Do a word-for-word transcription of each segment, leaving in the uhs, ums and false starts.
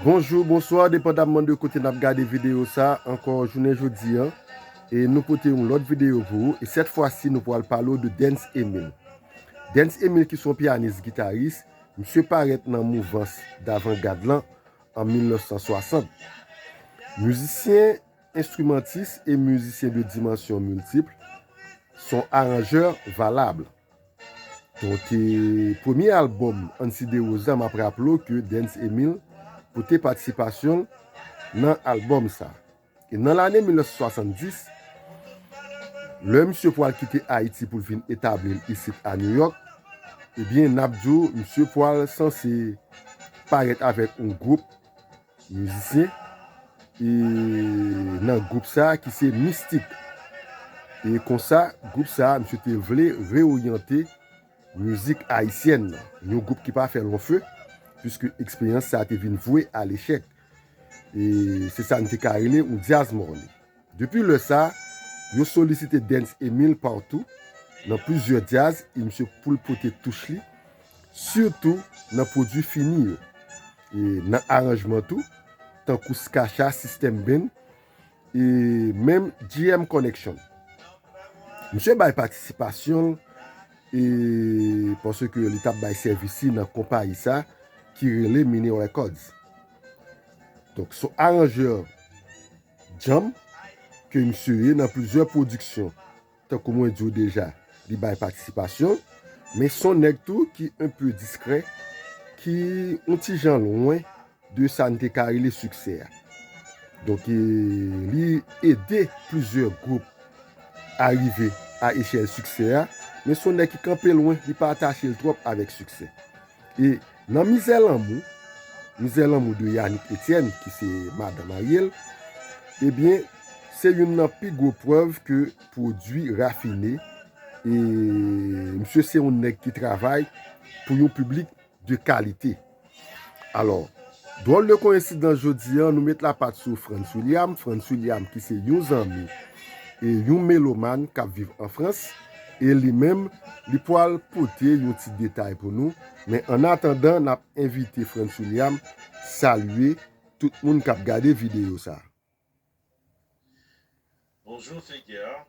Bonjou, bonswa, depandamman de kote n ap gade videyo sa, ankò jounen jodi an, e nou pote yon lòt videyo pou ou, e sèt fwa si nou pral pale w de Dance Emile. Dance Emile ki se yon pyanis gitaris, misye parèt nan mouvans davangad lan an mil nèf san swasant. Mizisyen, enstrimantis e mizisyen de dimansyon miltip, se yon aranjè valab. Donk, e, premye albòm Ansi de Rosa, m ap raple w ke Dance Emile pote patisipasyon l nan albòm sa. E nan lane mil nèf san swasanndis, lè misye pral kite Ayiti pou l vin etabli l isit a New York, ebyen, n ap di w, misye pral sanse parèt avèk yon gwoup mizisyen, e nan gwoup sa ki se Mistik. E konsa, gwoup sa, misye te vle reoryante mizik ayisyèn nan. Yon gwoup ki pa fè lon fe, piske eksperyans sa te vin vwe a lechèk. E se sa n te ka rele yon djaz mòne. Depi lè sa, yo solisite Dance Emile patou, nan plizyè djaz, e misye pou l pote touch li, sitou nan pwodui fini yo. E nan aranjman tou, tankou Skacha, System Band, e menm G M Connection. Misye bay patisipasyon l, e paske li t ap bay sèvis li nan konpayi sa ki rele Mini Records. Donk, se yon aranjè djanm ke misye ye nan plizyè pwodiksyon. Tankou mwen di w deja, li bay patisipasyon l, men se yon nèg tou ki enpe diskrè, ki yon ti jan lwen de sa n te ka rele siksè a. Donk, e, li ede plizyè gwoup arive a echèl siksè a, men se yon nèg ki kanpe lwen, li pa atache l twòp avèk siksè. E nan Mizè Lanmou, Mizè Lanmou de Yanick Etienne, ki se madan marye l, ebyen, se youn nan pi gwo prèv ke pwodui rafine, e misye se yon nèg ki travay pou yon piblik de kalite. Alò, dwòl de koyensidans jodi an, nou met lapat sou Frantz William, Frantz William ki se yon zanmi e yon melomàn k ap viv an Frans, e li menm, li pral pote yon ti detay pou nou, men annatandan, n ap envite Frantz William salye tout moun k ap gade videyo sa. Bonjou Feger,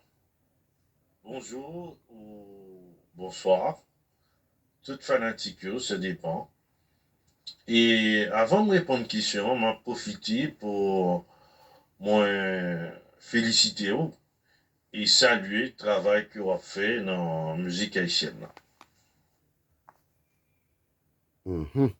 bonjou ou bonswa tout fanatik yo, sa depann. E avan m reponn kesyon an, m ap pwofite pou mwen felisite w e salye travay ke w ap fè nan mizik ayisyèn nan. Mhm.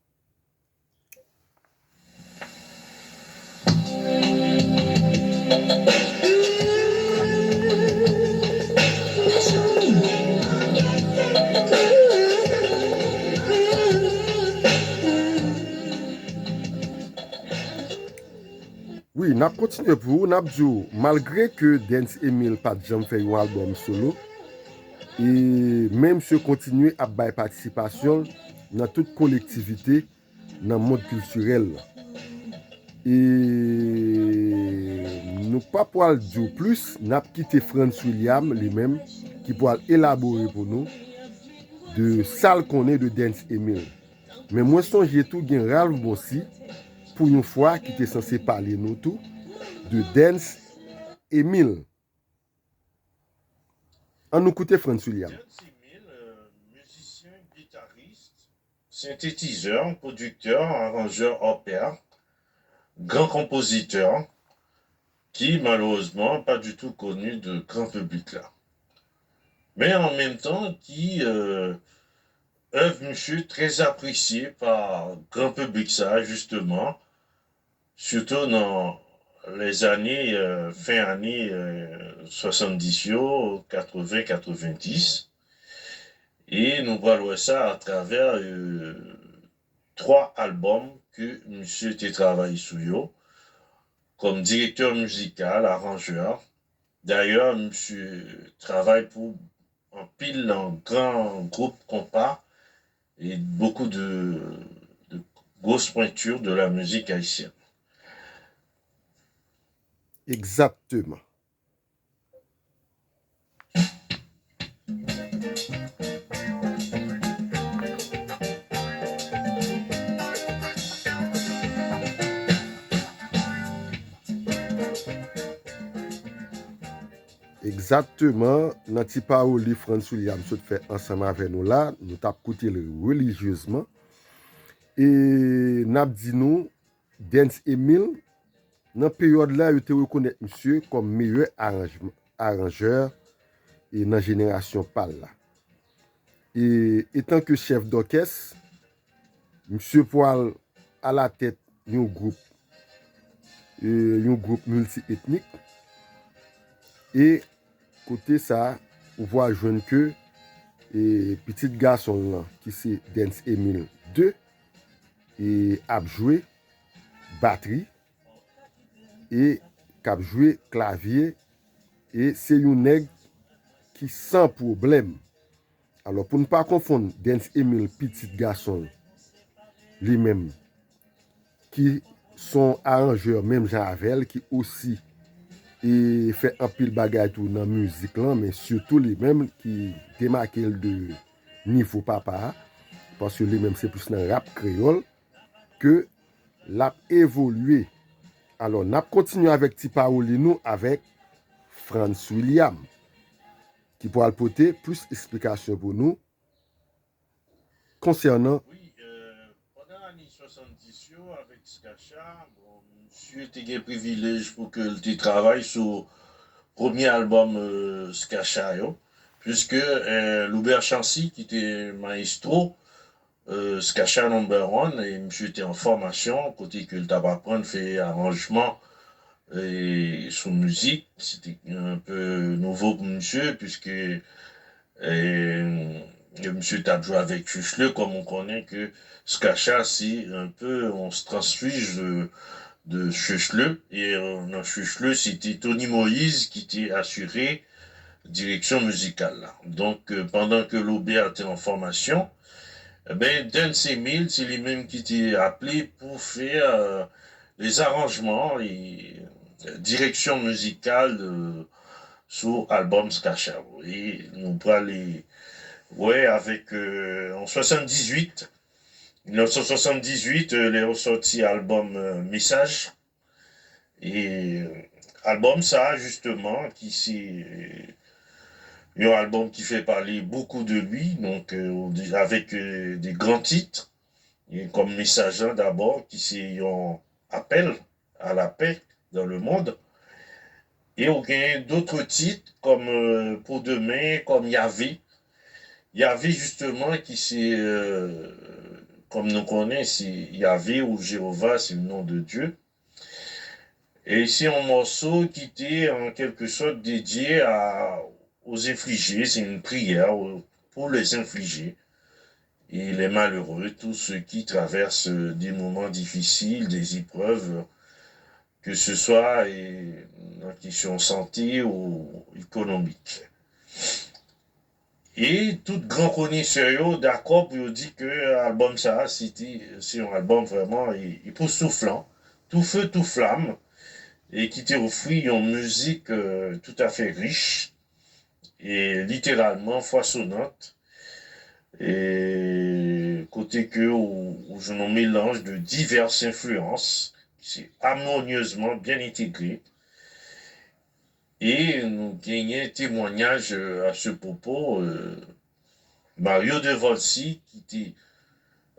Wi, n ap kontinye pou ou, n ap di w, malgre ke Dance Emile pa t janm fè yon albòm solo, e men misye kontinye ap bay patisipasyon l nan tout kolektivite nan mond kiltirèl la. E nou pa pral di w plis, n ap kite Frantz William li menm ki pral elabore pou nou de sa l konnen de Dance Emile. Men mwen sonje tou gen Ralph Boncy, pou yon fwa, ki te sanse pale nou tou de Dance Emile. Ann nou koute Frantz William. Dance Emile, euh, mizisyen, gitaris, sentetizè, pwodiktè, aranjè opè, gran konpozitè, ki malerezman pa ditou koni de gran piblik la. Men an menm tan ki, euh, èv misye trè apresye pa gran piblik sa, jisteman, sitou nan lèzane, euh, fen ane, euh, swasanndis yo, katreven, katrevendis. E nou pral wè sa atravè, euh, twa albòm ke misye te travay sou yo, kòm direktè mizikal, aranjè. Dayè, misye travay pou anpil nan gran gwoup konpa e beaucoup de, de grosses pointures de la musique haïtienne. Egzakteman. Egzakteman, nan ti pawòl li Frantz William sot fè ansanm avè nou la, nou t ap koute l relijyezman. E n ap di nou, Dens Emile, nan peryòd la, yo te rekonèt misye kòm meyè aranjman- aranjè e nan jenerasyon pa l la. E etanke chèf dòkès, misye pral alatèt yon gwoup, e, yon gwoup milti-etnik. E kote sa, ou pral jwenn ke, e, pitit gason l lan, ki se Dens Emile de, e, ap jwe batri e k ap jwe klavye, e se yon nèg ki san pwoblèm. Alò, pou n pa konfonn Dens Emile, pitit gason l, li menm, ki s on aranjè menm jan avè l, ki osi e fè anpil bagay tou nan mizik lan, men sitou li menm ki demake l de nivo papa a, paske li menm se plis nan rap kreyòl ke l ap evolye. Alò, n ap kontinye avèk ti pawòl li nou avèk Frantz William, ki pral pote plis esplikasyon pou nou konsènan. Wi, euh, pandan ane swasanndis yo, avèk Skacha, bon, misye te gen privilèj pou ke l te travay sou premye albòm, euh, Skacha yo, puiske, euh, Loubert Chancy, ki te mayestwo, euh, Skacha Number One, e misye te an fòmasyon, kote ke l t ap aprann fè aranjman, e sou mizik. Se te un peu nouvo pou misye, puiske, e, misye t ap jwe avèk Cheucheleu, kòm ou konnen ke Skacha se un peu on transfuge de, de Cheucheleu, e, euh, nan Cheucheleu, se te Tony Moïse ki te asire direksyon mizikal la. Donk, euh, pandan ke Loubert te an fòmasyon, e ben, Dens Emile, se li menm ki te aple pou fè, euh, les arrangements e, euh, direksyon mizikal, euh, sou albòm Skacha. E nou prale wè avèk, euh, an swasanndizwit, mil nèf san swasanndizwit, euh, lè yo sòti albòm, euh, Mesaj. E, euh, albòm sa a, jisteman, ki se, euh, yon albòm ki fè pale beaucoup de lui, donk, euh, avèk, euh, de gran tit, e kòm Mesaj lan dabò, ki se yon apèl à la paix dans le monde. E ou gen d'autres titres comme, euh, Pour demain, comme Yahvé. Yahvé, jisteman, ki se, euh, kòm nou konnen, se Yahvé ou Jewova, se le nom de Dieu. E se yon mòso ki te, an kèlkesòt, dedye a, aux infligés, se yon priyè, euh, pour les infligés et les malheureux, tous ceux qui traversent des moments difficiles, des épreuves, que ce soit, e, nan kesyon sante ou ekonomik. E tout gran konesè yo dakò pou yo di ke albòm sa a, se te, se yon albòm vrèman e, epoustouflan, tout feu, tout flamme, e ki te ofri yon mizik, euh, toutafè rich, e literalman fwasonant, e kote ke ou, ou jwenn yon melanj de divès enfliyans, ki se amonyezman byen entegre. E nou genyen temwanyaj, euh, à ce propos, euh, Mario Devolcy, ki te,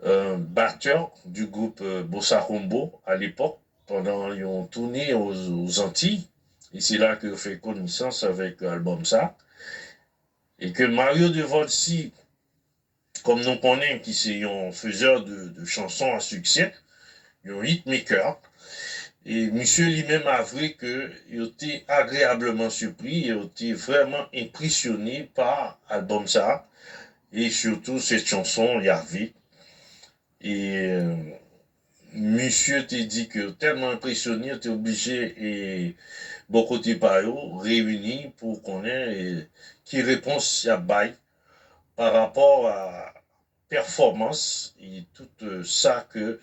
euh, batteur du groupe, euh, Bossa Combo à l'époque, pandan yon toune aux, aux Antilles. E se la ke yo fè konesans avèk albòm sa. E ke Mario Devolcy, kòm nou konnen, ki se yon faiseur de, de chansons à succès, yon hitmaker, e misye li menm avwe ke yo te agreableman sipri, yo te vrèman enpresyone pa albòm sa, e sitou sèt chanson Yahvé. E, euh, misye te di ke yo tèlman enpresyone, yo te oblije, e, bò kote pa yo, reyini pou konnen, e, ki repons y ap bay pa rapò a pèfòmans e tout, euh, sa ke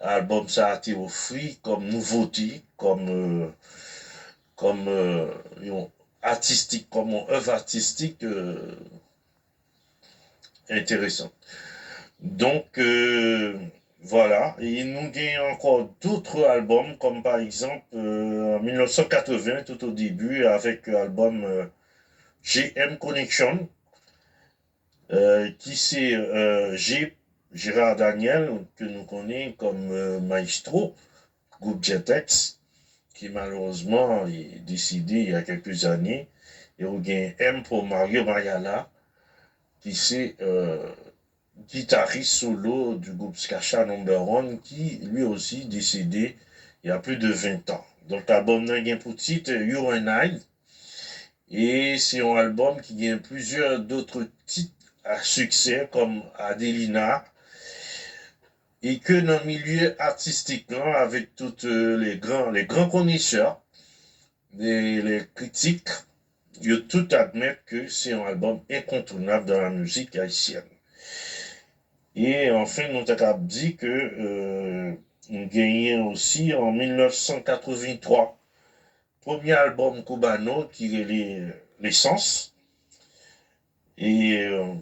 albòm sa a te ofri kòm nouvote, kòm, euh, kòm, euh, yon atistik, kòm yon èv atistik, euh, enteresan. Donk, euh, Voilà, e nou gen ankò dòt albòm, kòm pa egzanp, euh, an mil nèf san katreven, tout o debi, avèk albòm euh, G M Connection, euh, ki se euh, G Gérard Daniel, ke nou konnen kòm euh, mayestwo gwoup Jetex, ki malerezman li desede il y a quelques années, e ou gen M pou Mario Mayala, ki se euh, guitariste solo du groupe Skacha Number One, qui lui aussi décédé il y a plus de vingt ans. Donk, albòm nan gen pou tit You and I, e se yon albòm ki gen plizyè dòt tit a siksè, kòm Adelina, e ke nan milye atistik lan, avèk tout euh, les grands, les grands connaisseurs, les, les critiques, yo tout admèt ke se yon albòm enkontounab dans la musique haïtienne. E anfen, nou ta kab di ke euh, nou genyen osi an mil nèf san katrevenntwa premye albòm Cubano ki rele L'Essence. E euh,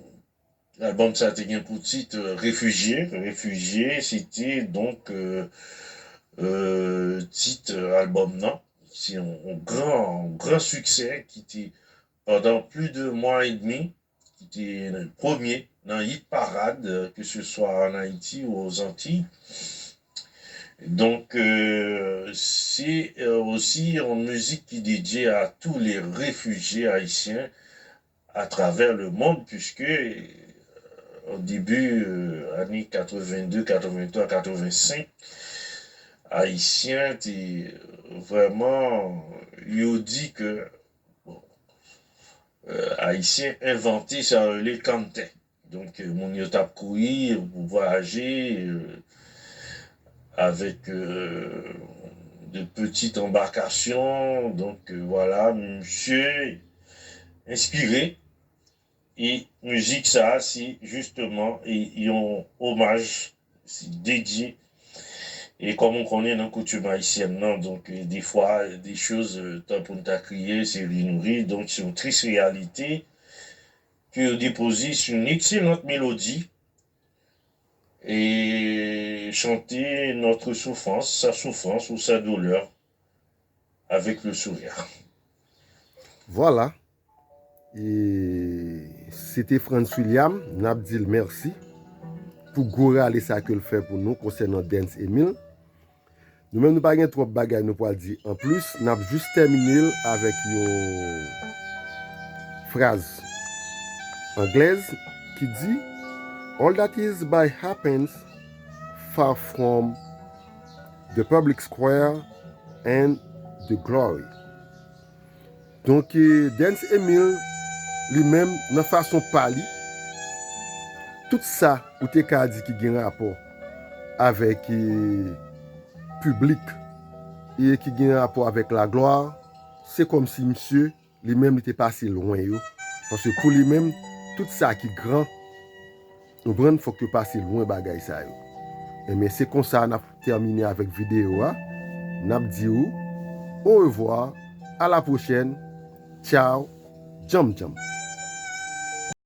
albòm sa te gen pou tit euh, Réfugié. Réfugié, se te donk euh, euh, tit euh, albòm nan. Se yon, yon gran, yon gran siksè ki te pandan plis de mwa edmi, ki te premye nan hit parade, euh, ke se swa an Ayiti ou Ozantiy. Donk, euh, se euh, osi yon mizik ki dedye a tou le refijye ayisyen atravè le mond, puiske euh, o debi euh, ane katrevenndè, katrevenntwa, katrevensenk, Ayisyen te euh, vrèman, yo di ke bon, euh, Ayisyen envante sa yo rele kanntè. Donk, euh, moun yo t ap kouri pou vwayaje euh, avèk euh, de pitit anbakasyon. Donk, euh, vwala, misye enspire e mizik sa a, se jisteman e, yon omaj, se dedye. E kòm ou konnen nan koutim ayisyèn nan, donk, euh, defwa, de choz, euh, tan pou n ta kriye, se ri nou ri. Donk, se yon tris reyalite ke yo depoze sou yon ekselant melodi e chante notre souffrance, sa soufrans ou sa doulè avèk le sourire. Vwala. E se te Frantz William, n ap di l mèsi pou gwo rale sa ke l fè pou nou konsènan Dance Emile. Nou menm nou pa gen twòp bagay nou pral di anplis, n ap jis tèmine l avèk yon fraz anglèz ki di, All that is by happens far from the public square and the glory. Donk, Dance Emile, li menm, nan fason pa li, tout sa ou te ka di ki gen rapò avèk piblik e ki gen rapò avèk laglwa, se kòmsi misye, li menm, li te pase lwen yo. Paske pou li menm, tout sa ki gran, konprann, fòk yo pase lwen bagay sa yo. Enben, se konsa n ap tèmine avèk videyo a. N ap di w orevwa, a la pwochèn, tchaw, djanm djanm.